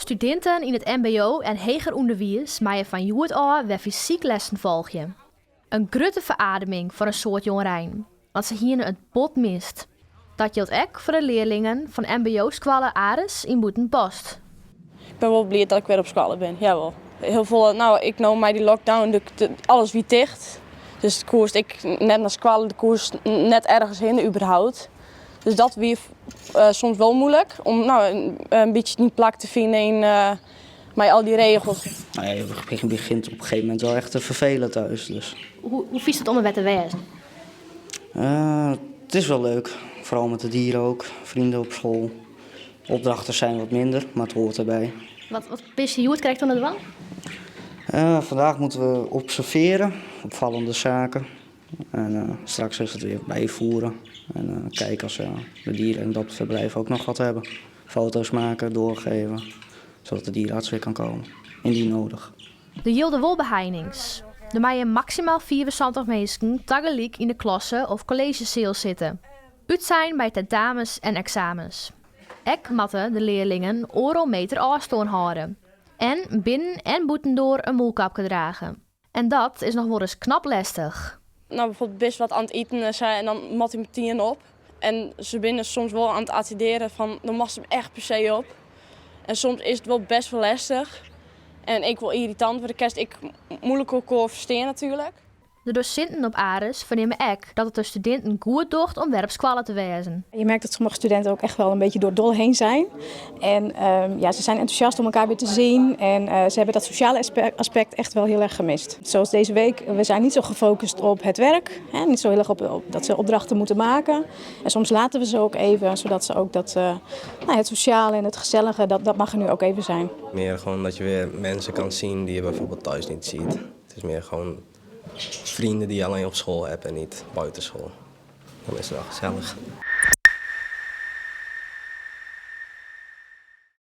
Studinten yn it mbo en heger ûnderwiis meie fan hjoed ôf wer fysyk lessen folgje. In grutte ferademing foar in soad jongerein, want se hiene it bot mist. Dat jildt ek foar de learlingen fan mbo-skoalle Aris yn Bûtenpost. Ik bin wol bliid dat ik wer op skoalle bin, jawol. Hiel folle, no ek no mei dy lockdown, alles wie ticht. Dus koest ek net nei skoalle, koest net ergens hinne überhaupt. Dus dat wie soms wol muoilik om no in bytsje dyn plak te finen yn mei al dy regels. Nou ja, je begint op een gegeven moment wel echt te vervelen thuis. Dus. Hoe fynst it om der wer te wêzen? Het is wel leuk, vooral met de dieren ook, vrienden op school. Opdrachten zijn wat minder, maar het hoort erbij. Wat bist hjoed krekt oan it dwaan? Vandaag moeten we observeren, opvallende zaken. En straks is het weer bijvoeren en kijken als de dieren in dat verblijf ook nog wat hebben. Foto's maken, doorgeven, zodat de dierenarts weer kan komen, indien nodig. Der jilde wol beheinings. Der meie maksimaal 75 minsken tagelyk yn de klasse of kolleezjeseal sitte. Útsein by tentamens en eksamens. Ek moatte de learlingen oardel meter ôfstân hâlde. En binnen en bûtendoar in mûlkapke drage. En dat is noch wolris knap lestich. No, bijvoorbeeld bist wat oan it iten en sa en dan moat hy metien op. En se binne soms wol oan it attindearjen fan dan moatst him echt per se op. En soms is it wol best wol lestich. En ek wol yrritant, want dan kinst ek muoilik elkoar ferstean natuerlik. De dosinten op Aris fernimme ek dat it de studinten goed docht om wer op skoalle te wêzen. Je merkt dat sommige studenten ook echt wel een beetje door het dol heen zijn. En ja, ze zijn enthousiast om elkaar weer te zien. En ze hebben dat sociale aspect echt wel heel erg gemist. Zoals deze week, we zijn niet zo gefocust op het werk. Hè, niet zo heel erg op dat ze opdrachten moeten maken. En soms laten we ze ook even, zodat ze ook dat, nou, het sociale en het gezellige, dat mag er nu ook even zijn. Meer gewoon dat je weer mensen kan zien die je bijvoorbeeld thuis niet ziet. Het is meer gewoon vrienden die je alleen op school hebt en niet buiten school. Dan is het wel gezellig.